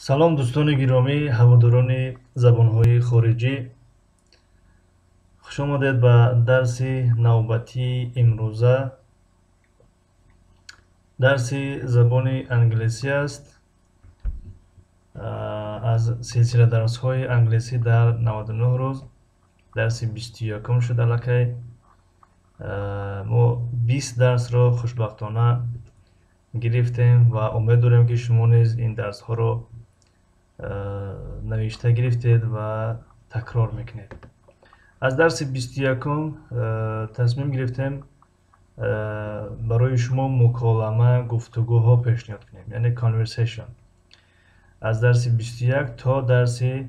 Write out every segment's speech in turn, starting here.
Салом, дӯстони гиромӣ, ҳаводорони забонҳои хориҷӣ. Хуш омадед ба дарси навбатии имрӯза. Дарси забони англисӣ аст аз силсила дарсҳои англисӣ дар 99 рӯз. Дарси 21-ум шуд аллакай. Мо 20 дарсро хушбахтона гирифтем ва умед дорем, ки шумо низ ин дарсҳоро навишта гирифтед ва такрор мекунед. Аз дарси 21-ум тасмим гирифтем барои шумо муколама, гуфтугӯҳо пешниҳод кунем, яъне conversation. Аз дарси 21 то дарси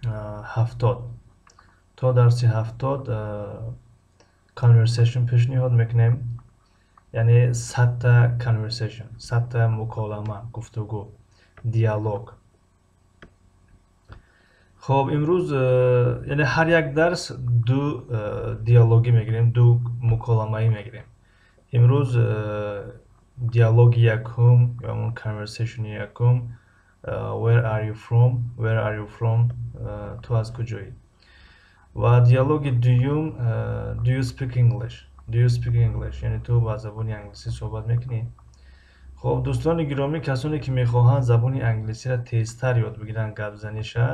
70, то дарси 70 conversation пешниҳод мекунем, яъне 100-та conversation, 100-та муколама, гуфтугӯ, диалог. Хоб, имрӯз яъне ҳар як дарс ду диалогӣ мегирем, ду муколамаӣ мегирем. Имрӯз диалоги якум ё ҳамон conversation якум: "Where are you from?" "Where are you from?" Ту аз куҷоӣ? Ва диалоги дуюм: "Do you speak English?" "Do you speak English?" Яъне ту ба забони англисӣ суҳбат мекунӣ? Хоб, дӯстони гиромӣ, касоне ки мехоҳанд забони англисиро тезтар ёд бигиранд, гапзаниша,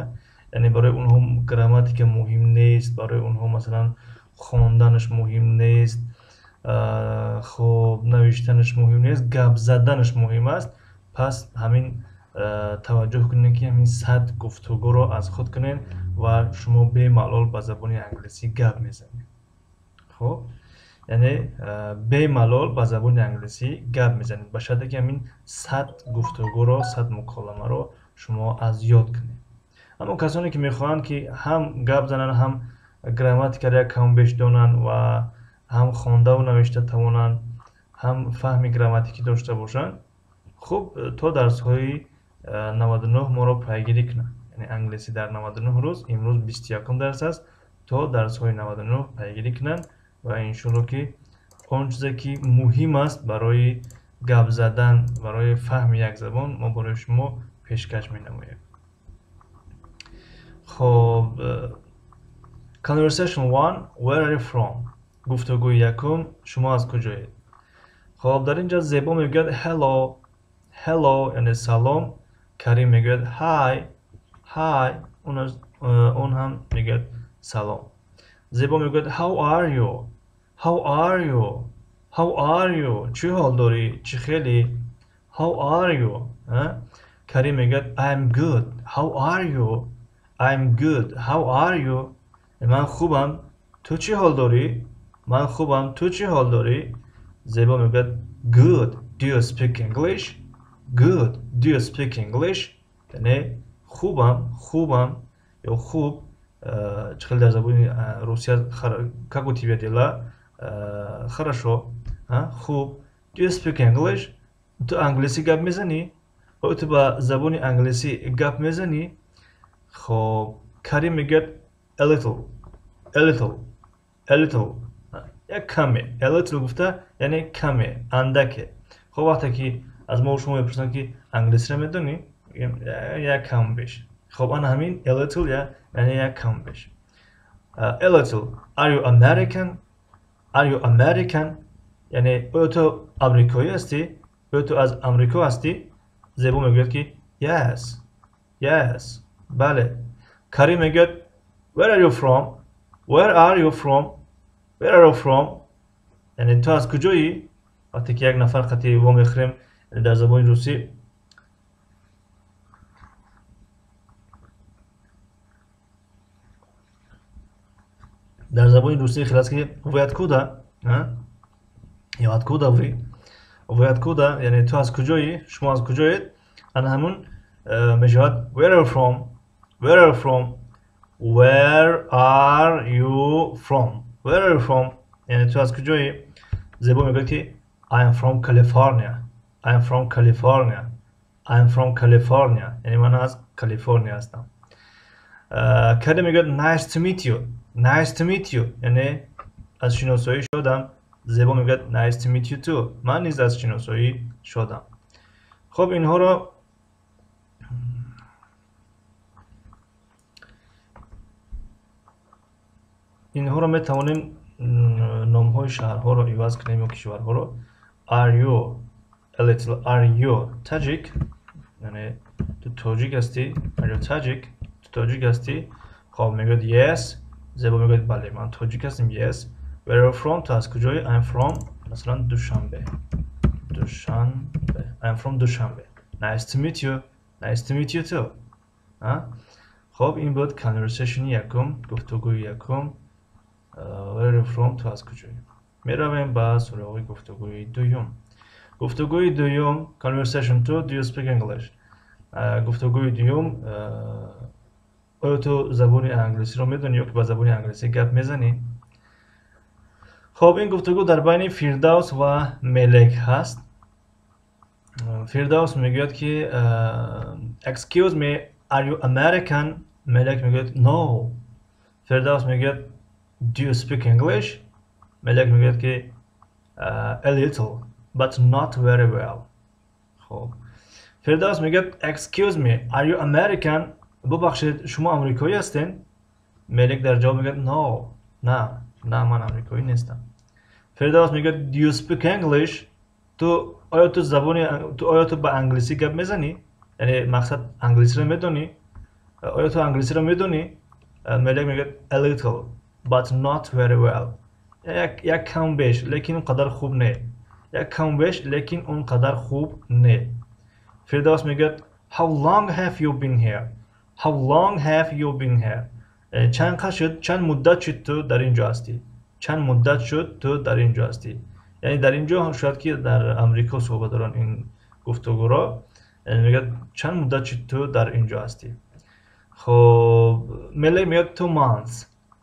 яъне барои онҳо грамматика муҳим нест, барои онҳо, масалан, хонданаш муҳим нест, хоб, навиштанаш муҳим нест, гап заданаш муҳим аст, пас ҳамин таваҷҷӯҳ кунед, ки ҳамин 100 гуфтугӯро аз худ кунед ва шумо бемалол ба забони англисӣ гап мезанед. Хоб, яъне бемалол ба забони англисӣ гап мезанед, ба шарте ки ҳамин 100 гуфтугӯро, 100 муколамаро шумо аз ёд кунед. Аммо касоне ки мехоҳанд, ки ҳам гап зананд, ҳам грамматикаро як кам беш донанд ва ҳам хондаву навишта тавонанд, ҳам фаҳми грамматикӣ дошта бошанд, хуб, то дарсҳои 99 моро пайгирӣ кунанд, яъне англисӣ дар 99 рӯз. Имрӯз 21-ум дарс аст. То дарсҳои 99 пайгирӣ кунанд ва иншоалло, ки он чизе ки муҳим аст барои гап задан, барои фаҳми як забон, мо барои шумо пешкаш менамоем. Хоб, conversation 1: "Where are you from?" Гуфтугӯи якум: шумо аз куҷоед? Хоб, дар ин ҷо Зебо мегӯяд "Hello". "Hello" яъне салом. Карим мегӯяд "Hi". "Hi", он ҳам мегӯяд салом. Зебо мегӯяд "How are you?" "How are you?" "How are you?" Чӣ ҳол дорӣ, чӣ хеле? "How are you?" Карим мегӯяд "I'm good, how are you?" "I'm good, how are you?" Ман хубам, ту чӣ ҳол дорӣ? Ман хубам, ту чӣ ҳол дорӣ? Зебо мегӯяд "Good, do you speak English?" "Good, do you speak English?" Яъне хубам, хубам ё хуб. Чӣ хел дар забони русия "Как у тебя дела?" "Хорошо", хуб. "Do you speak English?" Ту англисӣ гап мезанӣ? Оё ту ба забони англисӣ гап мезанӣ? Хоб, Карим мегӯяд "A little". "A little", "a little" як каме. "A little" гуфта, яъне каме, андаке. Хоб, вақте ки аз мо шумо мепурсанд, ки англисиро медонӣ, як кам беш. Хоб, ана ҳамин "a little", яъне як кам беш, "a little". "Are you American?" "Are you American?" Яъне оё ту амрикоӣ ҳастӣ? Оё ту аз Амрико ҳастӣ? Зебо мегӯяд, ки "Yes". "Yes", бале. Карим мегӯяд "Where are you from?" "Where are you from?" "Where are you from?" Яъне ту аз куҷоӣ? Вақте ки як нафар қати вомехӯрем, дар забони русӣ, дар забони русӣ хел аст, ки "Вы откуда?" ё "Откуда вы?" "Вы откуда?" яъне ту аз куҷоӣ, шумо аз куҷоед? Ана ҳамун мешавад "Where are you from?" "Where are you from?" "Where are you from?" "Where are you from?" Яъне ту аз куҷоӣ? Зебо мегӯяд, ки "I am from California". "I am from California". "I am from California" яъне ман аз Калифорния ҳастам. Карим мегӯяд "Nice to meet you". "Nice to meet you" яъне аз шиносоӣ шодам. Зебо мегӯяд "Nice to meet you too", ман низ аз шиносоӣ шодам. Хоб, инҳоро Инҳоро метавонем номҳои шаҳрҳоро иваз кунем ё кишварҳоро. Are you a little, are you Tajik? Яъне ту тоҷик ҳастӣ? Are you Tajik? Ту тоҷик ҳастӣ? Хоб, мегӯяд yes. Зебо мегӯяд бале, ман тоҷик ҳастам. Yes. Where are you from? Ту аз куҷоӣ? I'm from масалан Душанбе. Душанбе. I'm from Душанбе. Nice to meet you. Nice to meet you too. Хоб, ин буд conversation якум, гуфтугӯи якум. Where are you from? Ту аз куҷоӣ? Меравем ба суроғи гуфтугӯи дуюм. Гуфтугӯи дуюм, conversation 2, do you speak English? Гуфтугӯи дуюм, оё ту забони англисиро медонӣ ё ки ба забони англисӣ гап мезанӣ? Хоб, ин гуфтугӯ дар байни Фирдавс ва Мелек ҳаст. Фирдавс мегӯяд ки excuse me, are you American? Мелек мегӯяд no. Фирдавс мегӯяд do you speak English? Мелек мегӯяд ки a little, but not very well. Хоб, Фирдавс мегӯяд excuse me, are you American? Бубахшед, шумо амрикоӣ ҳастед? Мелек дар ҷавоб мегӯяд no, на, на, ман амрикоӣ нестам. Фирдавс мегӯяд do you speak English? Ту оё ту забони ту оё ту ба англисӣ гап мезанӣ? Яъне мақсад англисиро медонӣ? Оё ту англисиро медонӣ? Мелек мегӯяд a little, but not very well. Як кам беш, лекин он қадар хуб не. Як кам беш, лекин он қадар хуб не. Фирдавс мегӯяд how long have you been here? How long have you been here? Чанд қад шуд, чанд муддат шуд ту дар ин ҷо ҳастӣ? Чанд муддат шуд ту дар ин ҷо ҳастӣ? Яъне дар ин ҷо шояд ки дар Амрико суҳбат доранд ин гуфтугӯро. Мегӯяд чанд муддат шуд ту дар ин ҷо ҳастӣ? Хоб, Мелек мегӯяд 2 months.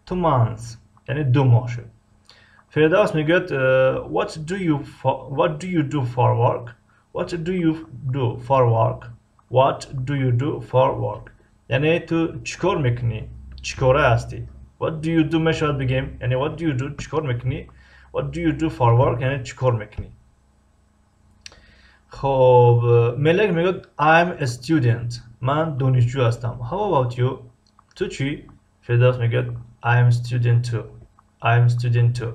2 months, яъне 2 моҳ шуд. Фирдавс мегӯяд what do you do for work? What do you do for work? What do you do for work? Яъне ту чӣ кор мекунӣ? Чӣ кора ҳастӣ? What do you do мешавад бигем, яъне what do you do, чӣ кор мекунӣ? What do you do for work, яъне чӣ кор мекунӣ? Хоб, Мелек мегӯяд I'm a student. Ман донишҷӯ ҳастам. How about you? Ту чӣ? Фирдавс мегӯяд I'm student too. I'm student too.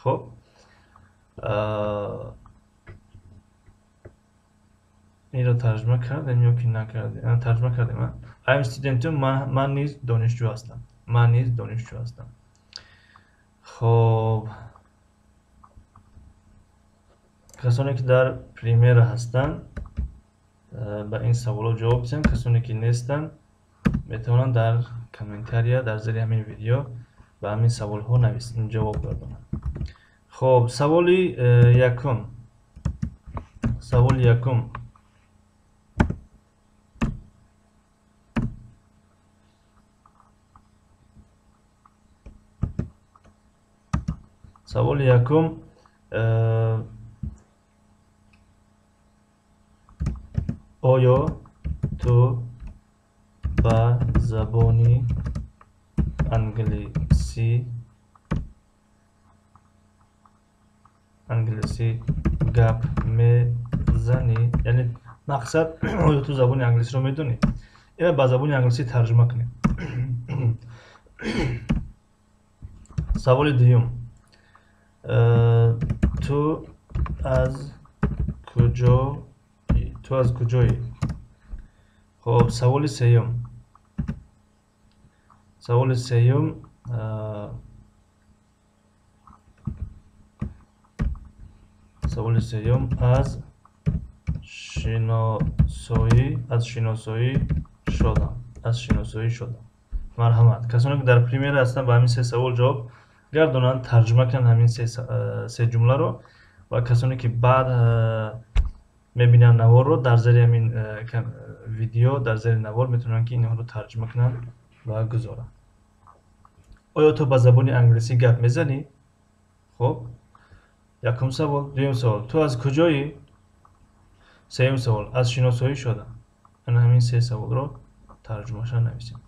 Хоб, инро тарҷума кардем ё ки накардем? Тарҷума кардем. I'm student too. Ман низ донишҷӯ ҳастам. Ман низ донишҷӯ ҳастам. Хоб, касоне ки дар премьера ҳастанд ба ин саволҳо ҷавоб диҳанд, касоне ки нестанд метавонанд дар комментария дар зери ҳамин видео ба ҳамин саволҳо ҷавоб гардонанд. Хоб, саволи якум. Саволи якум. Саволи якум, оё ту ба забони англисӣ гап мезанӣ? Яъне мақсад оё ту забони англисиро медонӣ? Инро ба забони англисӣ тарҷума кунем. Саволи дуюм. Ту аз куҷоӣ? Ту аз куҷоӣ? Хоб, саволи сеюм. Саволи сеюм, саволи сеюм аз шиносоӣ шудам. Аз шиносоӣ шудам. Марҳамат, касоне ки дар премьера ҳастанд ба ҳамин се савол ҷавоб гардонанд, тарҷума кунанд ҳамин се ҷумларо, ва касоне ки баъд мебинанд наворро дар зери ҳамин видео, дар зери навор метавонанд ки инҳоро тарҷума кунанд ва гузоранд. Оё ту ба забони англисӣ гап мезанӣ? Хоб, якум савол. Дуюм савол, ту аз куҷоӣ? Сеюм савол, аз шиносоӣ шудам. Ана ҳамин се саволро тарҷумаша нависем.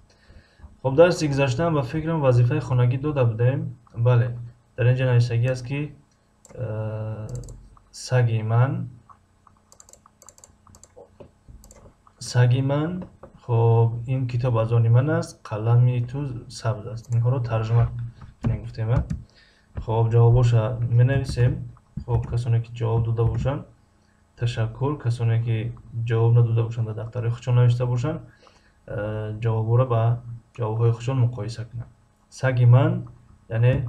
Хоб, дарси гузаштаам ба фикрам вазифаи хонагӣ дода будем. Бале, дар ин ҷо нависагӣ аст ки саги ман, хоб, ин китоб аз они ман аст, қалами ту сабз аст. Инҳоро тарҷума Гуфтем. Хоб, ҷавобоша менависем. Хоб, касоне ки ҷавоб дода бошанд, ташаккур. Касоне ки ҷавоб надода бошанд, дар дафтари худшон навишта бошанд, ҷавобҳоро ба ҷавобҳои худшон муқоиса кунанд. Саги ман, яъне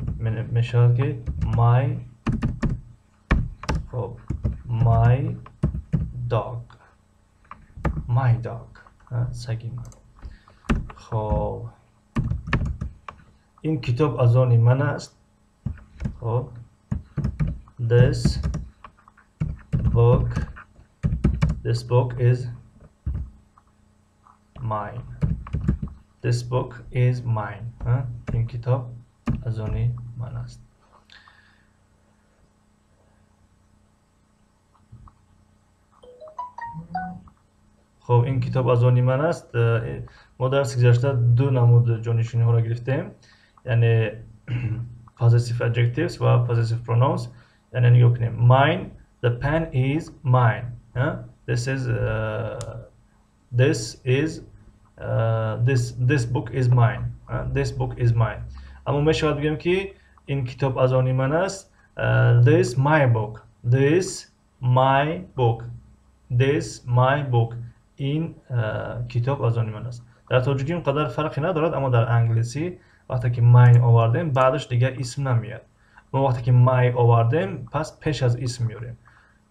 мешавад ки my, хоб, my dog, my dog, саги ман. Хоб, ин китоб аз они ман аст. Хоб, this book, this book is mine, this book is mine. Ин китоб аз они ман аст. Хоб, ин китоб аз они ман аст. Мо дарси гузашта ду намуд ҷонишиниҳоро гирифтем, яъне possessive adjectives ва possessive pronouns. Яъне нигоҳ кунем, mine, the pen is mine. This is this is this this book is mine. This book is mine. Аммо мешавад бигӯем ки ин китоб аз они ман аст. This my book, this my book, this my book. Ин китоб аз они ман аст. Дар тоҷикӣ он қадар фарқе надорад, аммо дар англисӣ вақте ки mine овардем, баъдаш дигар исм намеяд. Мо вақте ки my овардем, пас пеш аз исм меорем.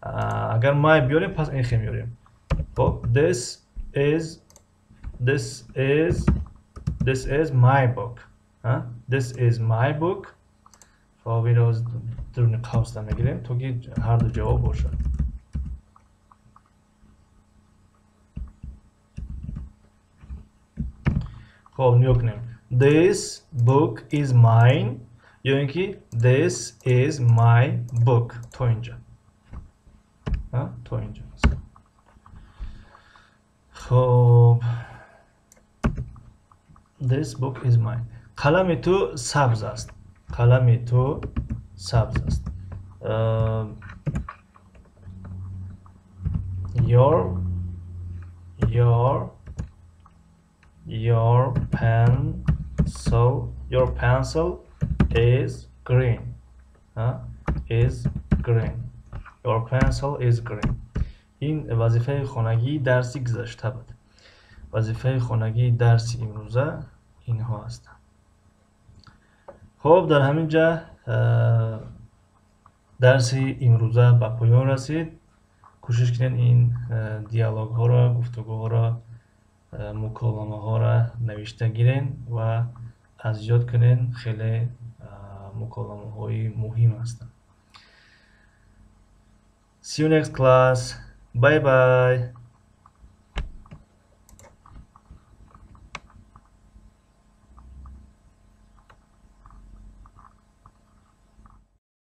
Агар my биёрем, пас ин хе меорем. Хоб, this is, this is, this is my book. This is my book. Хоб, инро дуруни қавсда мегирем, то ки ҳарду ҷавоб бошад. Хоб, нигоҳ кунем, this book is mine ё ин ки this is my book. То инҷа, то инҷа. Хоб, this book is mine. Қалами ту сабз аст. Қалами ту сабз аст. Your, your, your pencil, your pencil is green. Is green. Your pencil is green. Ин вазифаи хонагии дарси гузашта буд. Вазифаи хонагии дарси имрӯза инҳо ҳастанд. Хоб, дар ҳамин ҷа дарси имрӯза ба поён расид. Кӯшиш кунед ин диалогҳоро, гуфтугӯҳоро, муколамаҳоро навишта гирен ва аз ёд кунед. Хеле муколамаҳои муҳим ҳастанд. See you next class. Bye bye.